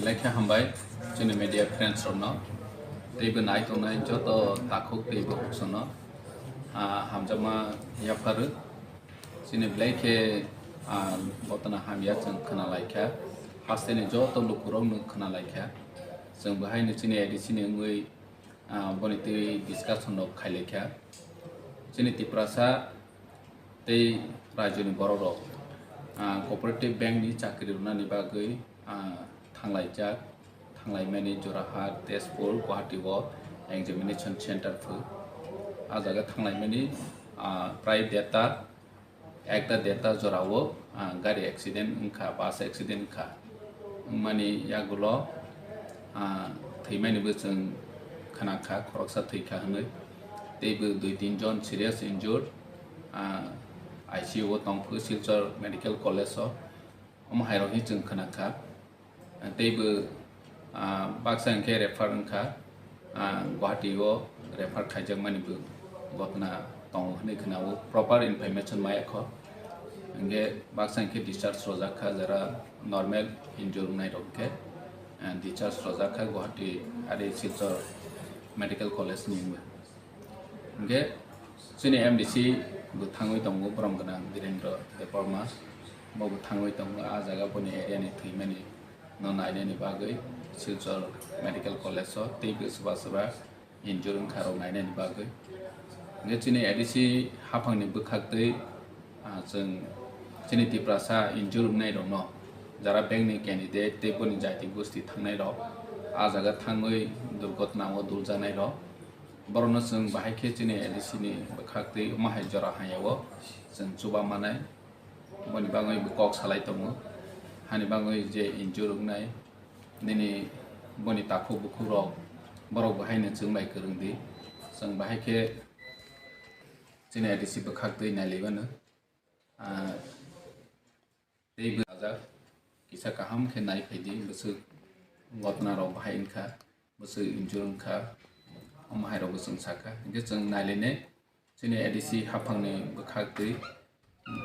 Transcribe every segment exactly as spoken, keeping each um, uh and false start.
Lekha hambai chini media friends rokno, teibo nai tongnai joto takhuk teibo hoksono, ah, hamjakma yapharwi. Chini belai khe, ah, botana hamya chwng khna laikha, hasteni joto lukurokno khna laikha. Chwng bahaino chini A D C ni wngwi, ah, boni twi discussion rok khailaikha. Chini Tiprasa tei rajyoni borokrok, ah, cooperative bank ni chakri rwnani bagwi, ah, thanglaijak, thanglaimani Jorhat, Tezpur, Guwahati o examination center phu. Ah jaga thanglaimani, ah, prai deta, ekta deta jorao, ah, gari accident wngkha, bus accident wngkha. Wngmani yagulo, ah, thwimani bo chwng khwnakha, khoroksa thwikha hwnwi. Teibo dui tin jon serious injured, ah, I C U o tongphu Silchar Medical College o. Omo hairok hi chwng khwnakha. Teibo, ah, baksa hinkhe refer wngkha, ah, Guwahati o refer khaijakmani bo ghotna tongo hwnwi khwnao, proper information maya kho. Hinkhe baksa hinkhe discharge rwjak kha, jara normal injury wngnai rok hinkhe, ah, discharge rwjak kha Guwahati ari Silchar Medical College ni wngwi. Hinkhe chini M D C bo thangwi tongo, borom gwnang Birendra Debbarma. Bo bo thangwi tongo, ah jaga boni area ni thwimani no nainani bagwi Silchar Medical College o teibo swba swba injury wngkha rok nainani bagwi. Hinkhe chini A D C haphangni bwkhaktwi, ah, chwng chini Tiprasa injury wngnai rokno jara bank ni candidate tei boni jati gosti thangnai rok, ah jaga thangwi durghotna o duljanai rok, borokno chwng bahai khe chini A D C ni bwkhaktwi omo hai jora hamya o chwng chuba manai. Boni bagwi bo kok salai tongo, hani bagwi je injury wngnai, nini boni takhuk bukhuk rok, borok bo haino chwng bai kwrwng di, chwng bahai khe chini A D C bwkhaktwi nailaimano. Ah, tei bo ajak kisa kaham khe nai phai di, bwswk ghotna rok bahai wngkha, bwswk injury wngkha, omo hai rok bo chwng sakha. Hinkhe chwng nailainai. Chini A D C haphangni bwkhaktwi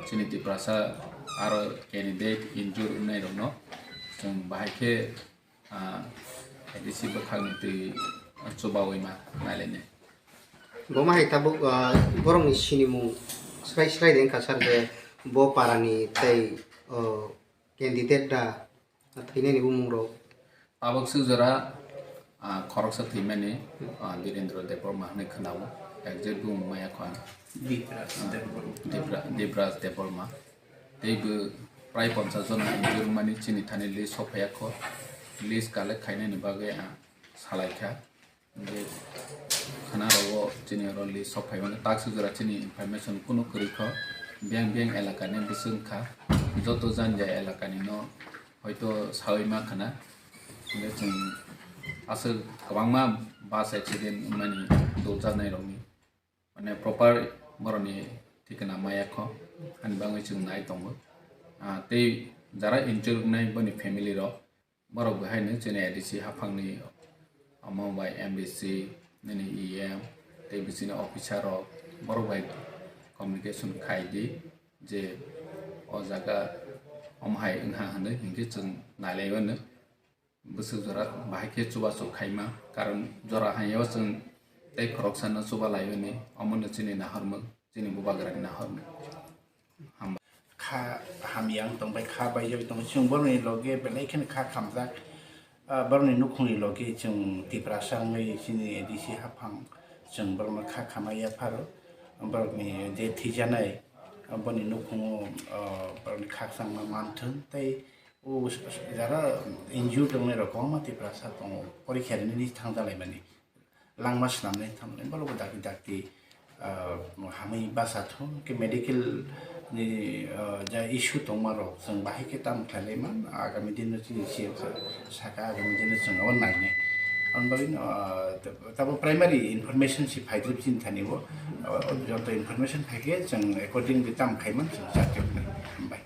chini Tiprasa aro candidate injury wngnairokno chwng bahai khe, ah, A D C bwkhakni twi chubawi ma nailainai. Bo ma hai tabuk, ah, borokni sinimung srai srai de wngkha sir je bo parani tei, oh, candidate da thwinani bumung rok. Tabuk swk jora, ah, khoroksa thwimani, ah, Birendra Debbarma hwnwi khwnao, exact bumung maya kho ang. Dibras Debbarma. Dibra-, Dibras Debbarma. Tei bo prai ponchas jona injury mani chini thani list sophaiya kho. List collect khainani bagwi ang salaikha. Hinkhe khwnarogo chini oro list sok phaimani, tak sujura chini information kunu kwrwi kho. Biyang biyang elakani bwswk wngkha, joto jani jai elakani no hoito sawi ma khwna. Hinkhe chwng aswk kwbangma bus accident wngmani duljaknairokni, mane, proper borokni thikna maya kho, ani bagwi chwng nai tongo. Ah, tei jara injury wngnai boni family rok, borok bo haino chini A D C haphangni, omo bai M D C, nini E M, tei bisini officer rok, borok bai communication khai di je o jaga omo hai wngha hwnwi, hinkhe chwng nailaimano. Bwswk jora bahai khe chubachu khaima, karon jora haio chwng tei khoroksano chuba laimani, omono chini nahormung, chini bubagrani nahormung. Hambai. Kha hamya wng tong bai, kha baijagwi tong, chwng borokni loge belai kheno kha khamjak. Ah, borokni nukhungni loge chwng Tiprasa wngwi chini A D C haphang chwng borokno kha khamai yapharo. Borokni je thwijanai, ah, boni nukhungo, ah, borokni khakchangma manthung tei o jara injured wngnai rok kwbangma Tiprasa tongo, porikha rinani thangja laimani. Langma swnamnai thangnai, borok bo dakti dakti, ah, hamwi bacha thung khe medical ni, ah, ja issue tongma rok chwng bahai khe tamo khlai lai man, agami din no chini C M sa-, saka agami din no chwng abo nainai. Aboni bagwi no, ah, ta-, tabo primary information si phai drip chini thani bo, ah, joto information phai khe chwng accordingly tamo khai man chwng chakhe wngnai. Hambai.